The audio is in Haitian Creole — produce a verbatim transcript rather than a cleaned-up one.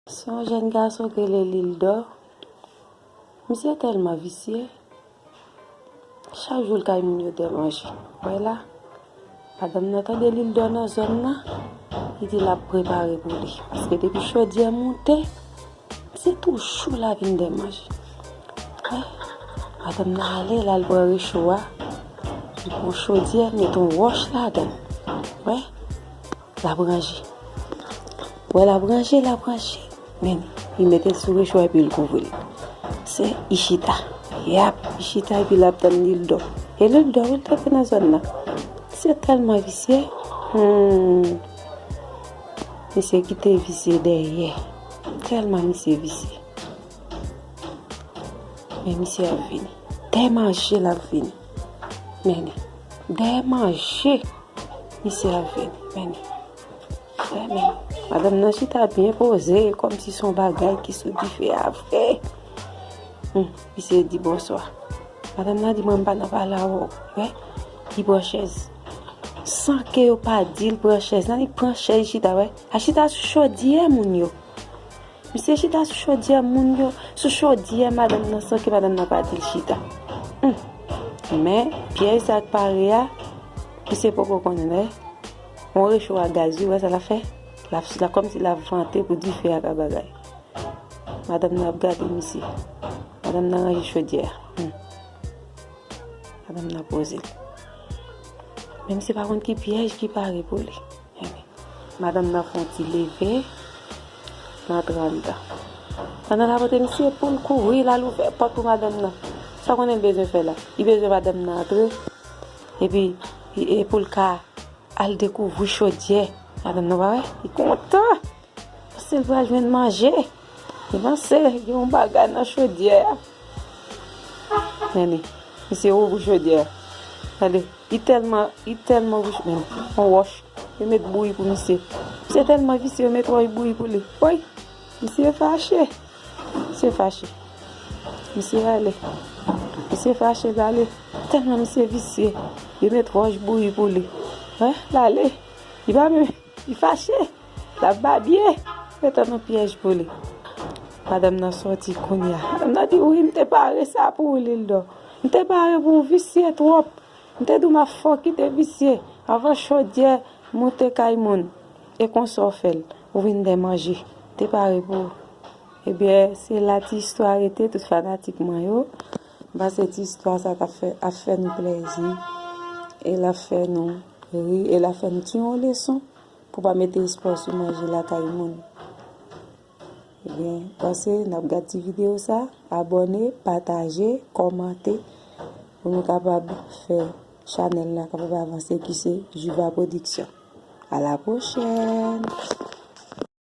Se yon jèn gason ki rele Lildor. Misye tèlman visye. Chak jou l kay moun yo dèmanje. Wè la, madanm nan tande Lildor nan zòn nan, li di l ap prepare pou li. Paske depi chodyè moute, se toujou l ap vin dèmanje. Wè, madanm nan ale, l al pran recho a, li pran chodyè, mete yon wòch ladan l. Wè, l ap ranje. Wè, l ap ranje, l ap ranje. Men, li mete l sou recho a epi l kouvri l. Se Ichita. Yap, Ichita epi l ap tann Lildor. E Lildor, wi, l t antre nan zòn nan. Misye tèlman visye. Hmm. Misye kite visye dèyè. Tèlman misye visye. Men misye ap vini. Dèyè manje l ap vini. Men li. Dèyè manje. Misye ap vini, men li. Wè, men madanm nan chita byen poze, kòmsi se yon bagay ki sou dife a vre. Hmm, misye di bonswa. Madanm nan di, "Mwen, m pa nan pale avè w." Wè, li pran chèz. San ke yo pa di l pran chèz. Nan li pran chèz, li chita, wè. Al chita sou chodyè moun yo. Misye chita sou chodyè moun yo, sou chodyè madanm nan, san ke madanm nan pa di l chita. Hmm. Men, pyèj sa k pare a, misye poko konnen, wè. Yon recho a gaz, wi, wè sa l ap fè? L ap, l ap kòmsi l ap vante pou dife a ka bagay. Madanm nan ap gade misye. Madanm nan ranje chodyè a. Hmm. Madanm nan poze l. Men misye pa konn ki pyèj ki pare pou li. Madanm nan fè yon ti leve, l antre anndan. Pandan l ap antre, misye pou l kouri, l al ouvè pòt pou madanm nan. Sa w konnen l bezwen fè la? Li bezwen madanm nan antre, epi e pou l ka al dekouvri chodyè. Madanm nan pa wè, li kontan. Paske l pral jwenn manje. Li panse gen yon bagay nan chodyè a. Men li, misye ouvri chodyè a. Gade, li tèlman, li tèlman ouvri, men yon wòch. Yo met bouyi pou misye. Misye tèlman visye, yo met wòch bouyi pou li. Woy, misye fache. Misye fache. Misye ale. Misye fache, l ale. Tèlman misye visye, yo met wòch bouyi pou li. Wè, l ale. Li pa menm, li fache. L ap babye. Yo tann yon pyèj pou li. Madanm nan sòti kounye a. Madanm nan di, "Wi, m te pare sa pou ou, Lildor. M te pare pou ou, visye twòp. M te di w m ap fè w kite visye. Avan chodyè moute kay moun. E konsa w fè l. Ou vin dèmanje. M te pare pou ou." Ebyen, se la ti istwa rete, tout fanatik mwen yo. M panse ti istwa sa k ap fè, ap fè nou plèzi. E l ap fè nou ri. E l ap fè nou tire yon leson pou pa mete espwa sou manje lakay moun. Ebyen, panse n ap gad ti videyo sa, abòne, pataje, kòmante, pou nou kapab fè chanèl la kapab avanse, ki se Juva Production. À la prochaine!